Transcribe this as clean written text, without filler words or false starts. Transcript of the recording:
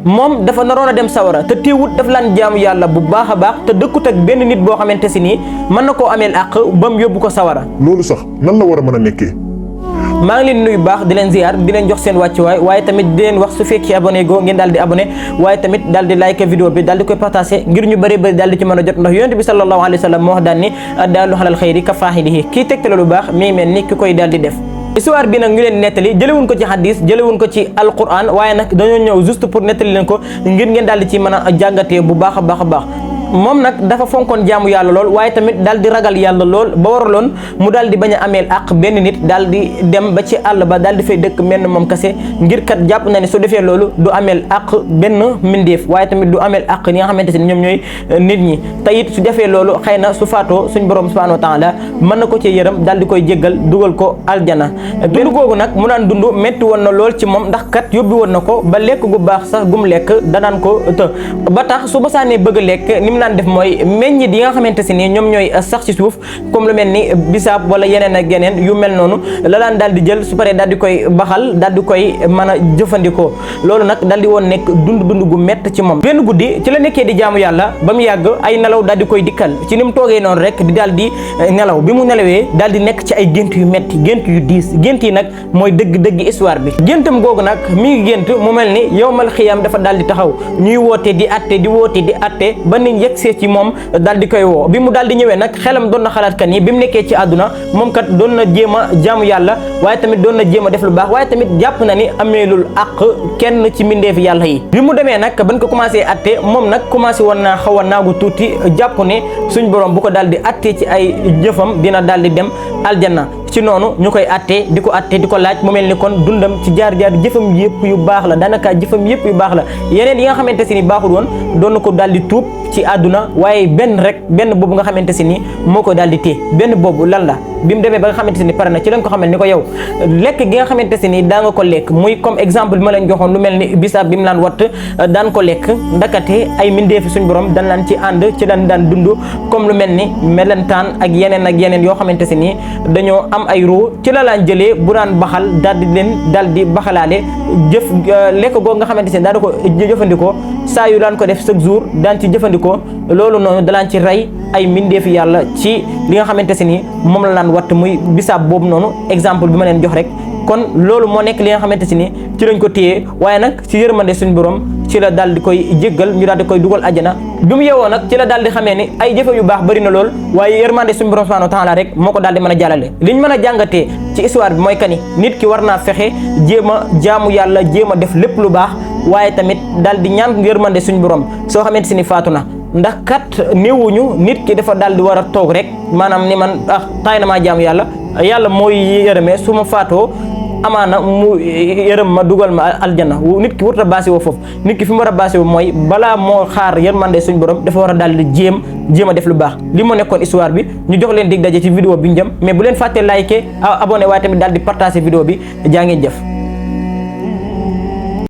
moom dafa naroon a dem sawara te teewut daf laan jaamu yàlla bu baax a baax te dëkkut ak benn nit boo xamante si nii mën na koo ameel àq ba mu yóbbu ko sawara. loolu sax nan la war a mën a nekkee. maa ngi leen nuyu baax di leen ziar di leen jox seen wàccuwaay waaye tamit di leen wax su fekkee abonné go ngeen daal di abonné waaye tamit daal di like vidéo bi daal di koy partagé ngir ñu bëri bëri daal di ci mën a jot ndax yonent bi sallallahu alayhi wa sallam moo wax daal ni addaalu alal xayri ka faa'ilihi kii tegtale lu baax mi mel ni ki koy daal di def. histoire bi nag ñu leen nettali jëlewuñ ko ci hadis jëlewuñ ko ci alquran waaye nag dañoo ñëw juste pour nettali leen ko ngir ngeen daal di ci mën a jàngatee bu baax a baax a baax. moom nag dafa fonkoon jaamu yàlla lool waaye tamit daal di ragal yàlla lool ba waraloon mu daal di bañ a ameel àq benn nit daal di dem ba ci àll ba daal di fay dëkk menn moom kase ngir kat jàpp na ne su defee loolu du ameel àq benn mbindeef waaye tamit du ameel àq ñi nga xamante ne ñoom ñooy nit ñi te it su defee loolu xëy na su faatoo suñ borom subhanahu wa taala mën na ko ci yërëm daal di koy jéggal dugal ko aljana. dund googu nag mu daan dund métti woon na lool ci moom ndax kat yóbbi woon na ko ba lekk gu baax sax gum lekk danaan ko të ba tax su basaanee bëgg a lekk naan def mooy meññit yi nga xamante si ni ñoom ñooy sax ci suuf comme lu mel ni bisaab wala yeneen ak yeneen yu mel noonu la daan daal di jël su paree daal di koy baxal daal di koy mën a jëfandikoo loolu nag daal di woon nekk dund gu mett ci moom. benn guddi ci la nekkee di jaamu yàlla ba mu yàgg ay nelaw daal di koy dikkal ci ni mu toogee noonu rek di daal di nelaw bi mu nelawee daal di nekk ci ay gént yu metti gént yu diis gént yi nag mooy dëgg-dëgg histoire bi. géntam googu nag mi ngi gént mu mel ni yawmal xiyaam dafa daal di taxaw ñuy woote di atte di woote di atte ba nit yegsee ci moom daal di koy woo bi mu daal di ñëwee nag xelam doon na xalaat kan yi bi mu nekkee ci àdduna moom kat doon na jéem a jaamu yàlla waaye tamit doon na jéem a def lu baax waaye tamit jàpp na ni ameelul àq kenn ci mbindeefi yàlla yi. bi mu demee nag bañ ko commencé atte moom nag commencé woon naa xaw a naagu tuuti jàpp ne suñ borom bu ko daal di atte ci ay jëfam dina daal di dem aljanna ci noonu ñu koy atte di ko laaj mu mel ni kon dundam ci jaar-jaar jëfam yëpp yu baax la daanaka jëfam yëpp yu baax la yeneen yi nga xamante si ni baaxul woon doon na ko daal di tuub ci àdduna waaye benn boobu nga xamante si ni moo ko daal di téye benn boobu lan la bi mu demee ba nga xamante si ni pare na ci lañ ko xamal ni ko yow lekk gi nga xamante si ni daa nga ko lekk muy comme exemple bi ma leen joxoon lu mel ni bisaab bi mu laan watt daan ko lekk ndakate ay mindeefi suñ borom dan laan ci ànd ci daan dund comme lu mel ni melentaan ak yeneen yoo xamante si ni dañoo am ay ruu ci la laan jëlee bu daan baxal daal di baxalaale jëf lekk googu nga xamante si ni daan ko jëfandikoo saa yu daan ko def chaque jour daan ci jëfandikoo loolu noonu dalaan ci rey ay mbindeefi yàlla ci li nga xamante si ni moom la laan watt muy bisaab boobu noonu exemple bi ma leen jox rek kon loolu moo nekk li nga xamante si ni ci lañ ko téye waaye nag ci yërmande suñu borom ci la daal di koy jéggal ñu daal di koy dugal ajana bi mu yeewoo nag ci la daal di xamee ni ay jëfe yu baax bëri na lool waaye yërmande suñu borom subhanahu wa taala rek moo ko daal di mën a jàllale liñ mën a jàngatee ci histoire bi mooy kani nit ki war naa fexe jéem a jaamu yàlla jéem a def lépp lu baax waaye tamit daal di ñaan yërmande suñu borom soo xamante si ni faatu na ndax kat néewuñu nit ki dafa daal di war a toog rek maanaam ni man taay na maa jaamu yàlla mooy yërëmee su ma faatoo amaana mu yërëm ma dugal ma aljanna nit ki warut a baasi woo foofu nit ki fi mu war a baasi woo mooy balaa moo xaar yërmande suñ borom dafa war a daal di jéem a def lu baax li moo nekkoon histoire bi ñu jox leen dig daje ci vidéo bi ñu jëm mais bu leen fàttee liker abonné waaye tamit daal di partager vidéo bi jaa ngeen jëf